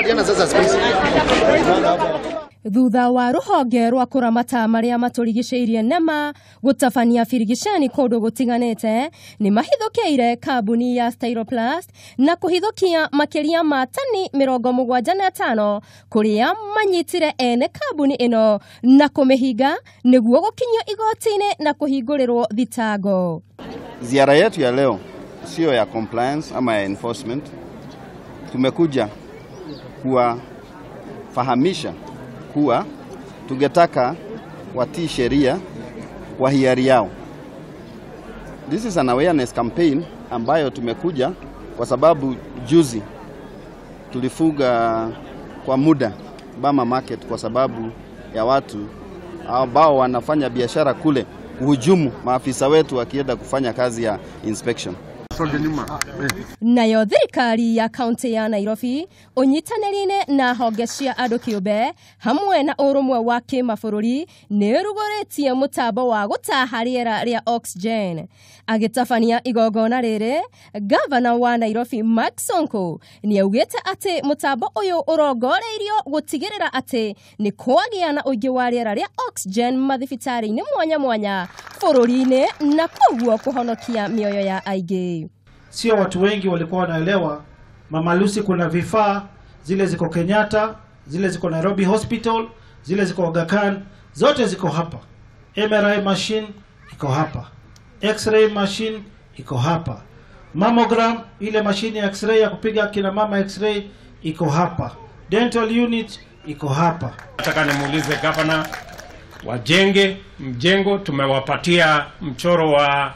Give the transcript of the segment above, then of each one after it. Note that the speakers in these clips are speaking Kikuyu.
Tunapatiana sasa space. Thutha wa ruhonge rwa kuramata maria maturigicĩirie NEMA gũtabania birigiceni kũndũ gũtiganĩte nĩ mahithũkĩire kambuni ya Styroplast na kũhithũkia makĩria ma tani 75 kũrĩa manyitire ene kambuni ĩno na kũmĩhinga nĩguo gũkinyio igoti-inĩ na kũhingũrĩrwo thitango. Ziara yetu ya leo sio ya compliance ama ya enforcement. Tumekuja kuwafahamisha kuwa tungetaka watii sheria kwa hiari yao. This is an awareness campaign ambayo tumekuja kwa sababu juzi tulifuga kwa muda Bama Market kwa sababu ya watu ambao wanafanya biashara kule kuhujumu maafisa wetu wakienda kufanya kazi ya inspection. Nayo thirikari ya kaunti ya Nairobi ũnyitanĩri-inĩ na honge cia andũ kĩũmbe hamwe na ũrũmwe wa kĩmabũrũri nĩ ĩrugũrĩtie mũtambo wa gũtaha rĩera rĩa oxygen. Agĩtabania igongona rĩrĩ, gavana wa Nairobi Mike Sonko nĩ augĩte atĩ mũtambo ũyũ ũrongoreirio gũtigĩrĩra atĩ nĩ kwagĩa na ũingĩ wa rĩera rĩa oxygen mathibitarĩ-inĩ mwanya mwanya bũrũri-inĩ na koguo kũhonokia mĩoyo ya aingĩ. Sio watu wengi walikuwa wanaelewa Mama Lucy kuna vifaa zile ziko Kenyatta, zile ziko Nairobi Hospital, zile ziko Aga Khan, zote ziko hapa. MRI machine iko hapa, X-ray machine iko hapa, mammogram ile mashine ya X-ray ya kupiga kina mama X-ray iko hapa, dental unit iko hapa. Nataka nimuulize governor wajenge mjengo, tumewapatia mchoro wa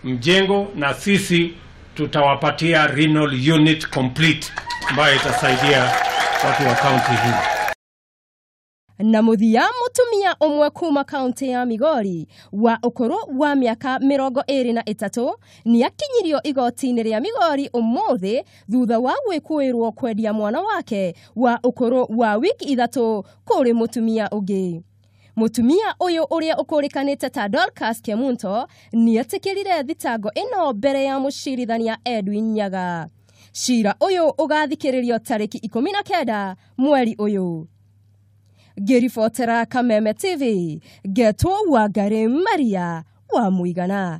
mjengo na sisi tutawapatia renal unit complete ambayo itasaidia watu wa county hii. Na mũthia mũtumia ũmwe kuma kaunti ya Migori wa ũkũrũ wa mĩaka 23 nĩ akinyirio igoti-inĩ rĩa Migori ũmũthĩ thutha wa gwĩkũĩrwo kwendia mwana wake wa ũkũrũ wa wiki 3 kũrĩ mũtumia ũngĩ. Mũtumia ũyũ ũrĩa ũkũrĩkanĩte ta Dorcas Kemunto nĩetĩkĩrire thitango ĩno mbere ya mũcirithania Edwin Nyaga. Cira ũyũ ũgathikĩrĩrio tarĩki 19 mweri ũyũ. Ngĩribotera Kameme TV, ngetwo Wangari Maria wa Mũigana.